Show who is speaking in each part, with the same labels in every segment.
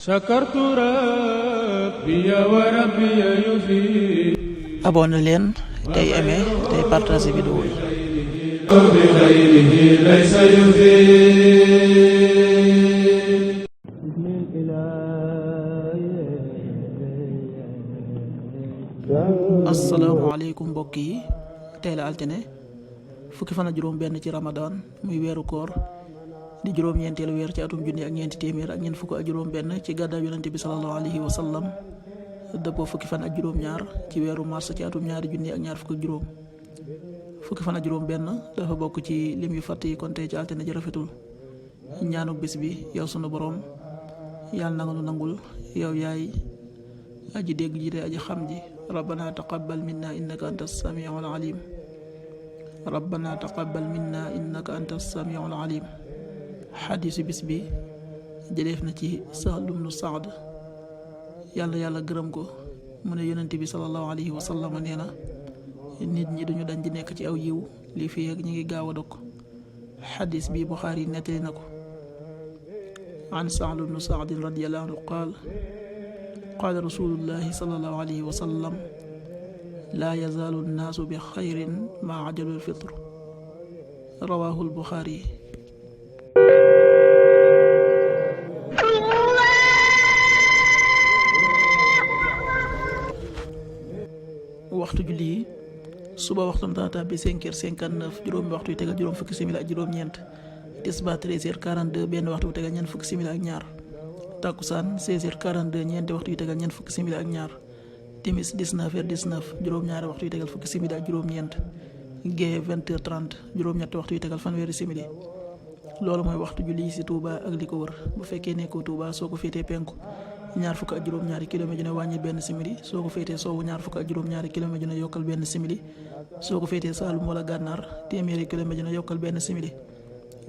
Speaker 1: sakartu rabbi wa rabbi yufi.
Speaker 2: abonné leen tey aimé tey partagé vidéo yi.
Speaker 1: bi xayrihi laysa yufi.
Speaker 2: asalaamaaleykum mbokk yi, tey la altine fukki fan ak juróom benn ci ramadan muy weeru koor di juróom-ñeenteelu weer ci atum junni ak ñeenti téeméer ak ñeent fukk ak juróom benn ci gàddaay yonente bi sallallahu alayhi wa sallam, dëppoo fukki fan ak juróom ñaar ci weeru mars ci atum ñaari junni ak ñaar fukk ak juróom. fukki fan ak juróom benn dafa bokk ci lim yu fàtt yi, kon tey ci altine ji rafetul. ñaanuk bis bi, yow sunu borom yàlla na nga nu nangul, yow yaay aji dégg ji te aji xam ji. rabbana taqabbal minna innaka anta samiul alim. rabbana taqabbal minna innaka anta samiul alim. xadiisu bis bi jëleef na ci Sahl ibnu Saad, yàlla gërëm ko, mu ne yonent bi sallallahu alayhi wa sallam nee na nit ñi duñu dañ di nekk ci aw yiw lii fii ak ñi ngi gaaw a dog. xadiis bi Buxaari nettali na ko. an Sahl ibnu Saad radiyallahu anhu qaal qaala rasulullahi sallallahu alayhi wa sallam laa yazaalu nnaasu bi xayrin maa ajalul fitr. rawaahu Buxaari. waxtu julli yi: suba waxtum dana tàbbi 5h59, juróomi waxtu yu tegal juróom fukki simili ak juróom-ñeent. tisbaar 13h42, benn waxtu yu tegal ñeent fukki simili ak ñaar. takkusaan 16h42, ñeenti waxtu yu tegal ñeent fukki simili ak ñaar. timis 19h19, juróom-ñaari waxtu yu tegal fukki simili ak juróom-ñeent. gee 20h30, juróom-ñetti waxtu yu tegal fanweeri simili. loolu mooy waxtu julli yi ci Touba ak li ko wër. bu fekkee nekkoo Touba, soo ko féetee penku ñaar fukk ak juróom-ñaari kilomètre dina wàññi benn simili. soo ko féetee sowwu ñaar fukk ak juróom-ñaari kilomètre dina yokkal benn simili. soo ko féetee Saalum wala Gànnaar téeméeri kilomètre dina yokkal benn simili.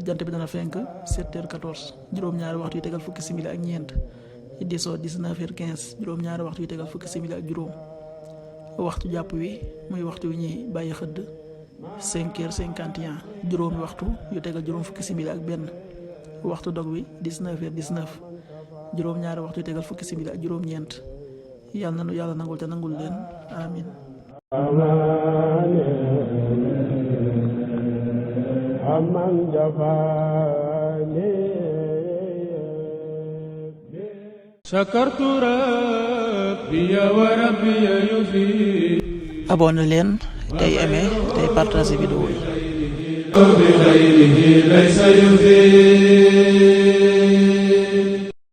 Speaker 2: jant bi dana fenk 7h14, juróom-ñaari waxtu yu tegal fukki simili ak ñeent. di soo 19h15, juróom-ñaari waxtu yu tegal fukki simili ak juróom. waxtu jàpp wi muy waxtu wi ñuy bàyyi xëdd 5h51, juróomi waxtu yu tegal juróom fukki simili ak benn. waxtu dog wi 19h19, juróom-ñaari waxtu yu tegal fukki simili ak juróom-ñeent. yàlla na nu yàlla nangul te nangul leen, amin.
Speaker 1: sakartu rabbi wa rabbi yufi.
Speaker 2: abonné leen tey aimé tey partagé vidéo yi.
Speaker 1: bi xayrihi laysa yufi.